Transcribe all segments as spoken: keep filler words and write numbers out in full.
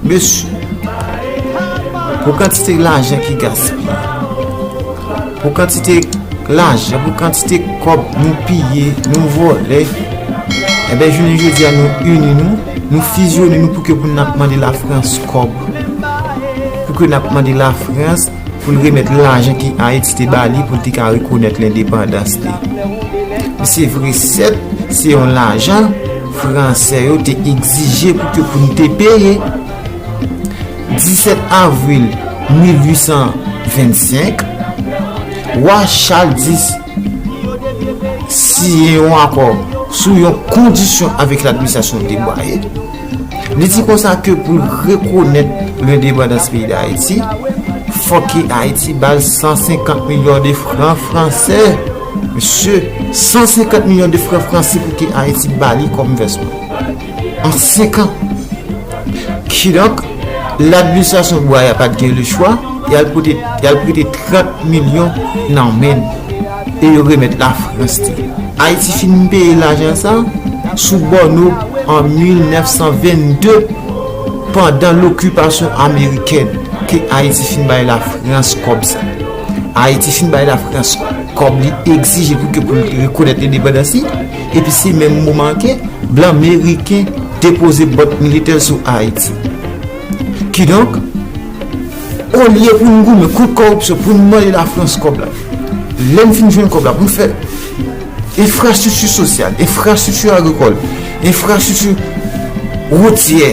Mesye, pou kantite lajan ki gaspiye, pou kantite lajan, pou kantite kòb nou piye, nou vòlè, enben, jounen jodi a, nou ini nou, nou fizyone nou pou ke pou n ap mande Lafrans kòb. Pou ke n ap mande Lafrans pou l remèt lajan ke Ayiti te ba li pou l te ka rekonèt lendepandans li. Se vre, sèt, se yon lajan fransè yo te egzije pou ke pou n te peye. Disèt avril mil uit san vennsenk, wa Chal dis siyen yon akò sou yon kondisyon avèk ladministrasyon Deboye. Li di konsa ke pou l rekonèt lendepandans peyi Dayiti, fòk ke Ayiti ba l san senkant milyon de fran fransè. Mesye, san senkant milyon de fran fransè pou ke Ayiti ba li kòm vèsman. An senk an. Kidonk, ladministrasyon Bwaya pa t gen lechwa, y al pote, y al prete trant milyon nan men l, e yo remèt Lafrans li. Ayiti fin peye lajan sa sou Bòno an mil nèf san vennde, pandan lokipasyon amerikèn, ke Ayiti fin bay Lafrans kòb sa. Ayiti fin bay Lafrans kòb li egzije pou ke pou l rekonèt lendepandans li, epi se menm moman ke blan meriken depoze bòt militè sou Ayiti. Kidonk, olye pou n goumen kont kòripsyon, pou n mande Lafrans kòb la, lè n fin jwenn kòb la, pou n fè enfrastrikti sosyal, enfrastrikti agrikòl, enfrastrikti woutyè,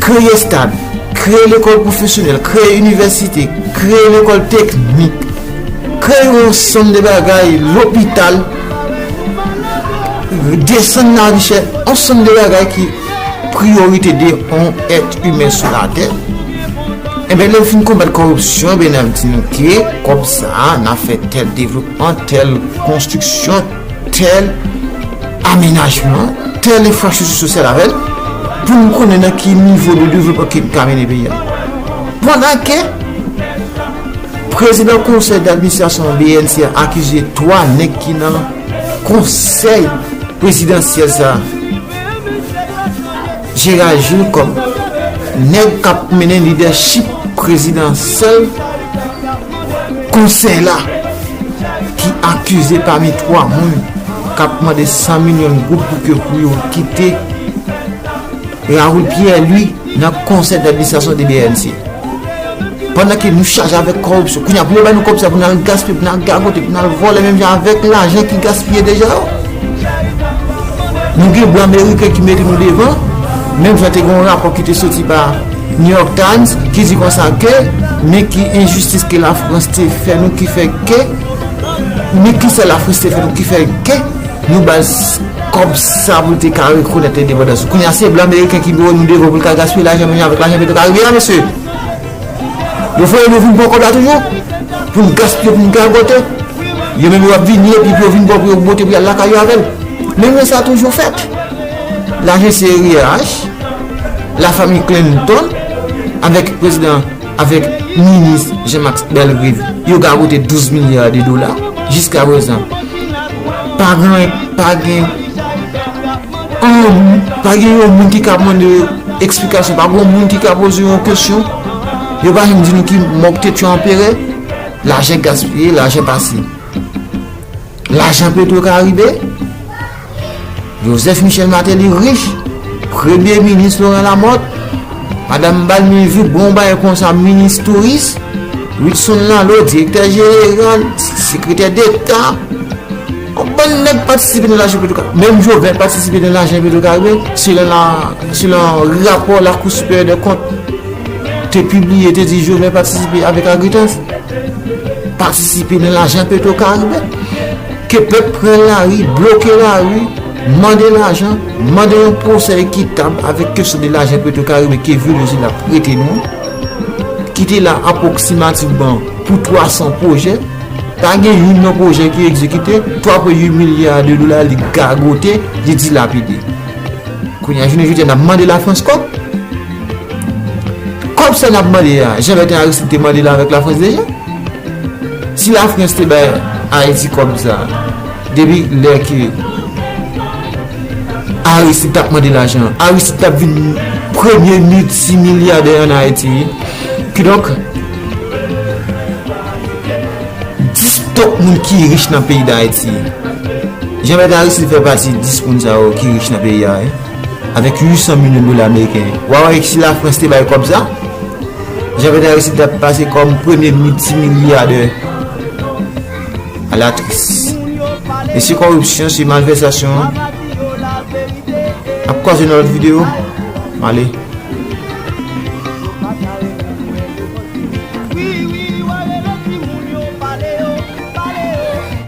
kreye estad, kreye lekòl pwofesyonèl, kreye inivèsite, kreye lekòl teknik, kreye yon ansanm de bagay, lopital, desann lavi chè, ansanm de bagay ki priyorite de yon èt imen sou latè. Enben, lè n fin konbat kòripsyon, enben, n ap di nou ke kòb sa a, n a fè tèl devlopman, tèl konstriksyon, tèl amenajman, tèl enfrastrikti sosyal avè l, pou n konnen nan ki nivo de devlopman ke n ka mennen peyi a. Pandan ke prezidan konsèy d'administrasyon B N C a akize twa nèg ki nan konsèy prezidansyèl sa, Gérald Gilles kòm nèg k ap mennen lidèchip prezidansyèl konsèy la, ki akize pami twa moun k ap mande san milyon goud pou ke pou yo kite Raoul Pierre Louis nan konsèy d'administrasyon de B N C. Pandan ke nou chaje avèk kòripsyon. Kounye a, pou yo ba nou kòb sa, pou n al gaspiye, pou n al gagote, pou n al vòlè, menm jan avèk lajan ki gaspiye deja yo. Nou gen blan meriken ki mete nou devan, menm jan te gen yon rapò ki te soti pa New York Times, ki di konsa ke, men ki enjistis ke Lafrans te fè nou, ki fè ke, men ki sa Lafrans te fè nou, ki fè ke, nou ba l kòb sa pou l te ka rekonèt endepandans. Kounye a, se blan meriken ki mete nou devan pou l ka gaspiye lajan, menm jan avèk lajan Petro Karibe a, mesye. Yo voye nou vin pran kòb la toujou, pou n gaspiye, pou n gagote. Yo menm yo ap vini, epi pou yo vin pran, pou yo monte, pou y al lakay yo avè l. Menm jan sa toujou fèt. Lajan se R I A H, lafanmi Clinton, avèk prezidan, avèk minis Jean-Max Bellerive, yo gagote douz milya de dola. Jiska prezan, pa gen, pa gen, pa gen yon moun ki ka mande eksplikasyon, pa gen yon moun ki ka poze yon kesyon. Yo pa janm di nou ki mò k te tchwe anperè. Lajan gaspiye, lajan pase. Lajan Petro Karibe, Joseph Michel Martelly rich, Premye Minis Laurent Lamothe, Madanm Balmivie, bon bagay konsa, minis touris, Wilson Lalo, direktè jeneral, sekretè deta, yon bann nèg patisipe nan lajan Petro Karibe. Menm Jovenel patisipe nan lajan Petro Karibe, selon la, selon rapò Lakou Siperyè dè Kont te pibliye, te di Jovenel patisipe avèk Agritas, patisipe nan lajan Petro Karibe. Ke pèp pran lari, bloke lari, mande lajan, mande yon pwosè ekitab avèk kesyon de lajan Petro Karibe ke Venezuela prete nou, ki te la apwoksimativman pou twa san pwojè. Pa gen youn nan pwojè ki egzekite, twa pwen uit milya de dola li gagote, li dilapide. Kounye a, jounen jodi a, n ap mande Lafrans kòb. Kòb sa n ap mande a, Jean Bertrand Aristide te mande l avèk Lafrans deja. Si Lafrans te bay Ayiti kòb sa, depi lè ke Aristide t ap mande lajan, Aristide t ap vin Premye miltimilyadè ann Ayiti. Kidonk, dis top moun ki rich nan peyi Dayiti. Jean-Bertrand Aristide fè pati dis moun sa yo ki rich nan peyi a, wi. Avèk uit san milyon dola ameriken. W a wè si Lafrans te bay kòb sa, Jean-Bertrand Aristide t ap pase kòm premye miltimilyadè. Alatris. E se kòripsyon, se malvèsasyon. N ap kwaze nan lòt videyo. M ale.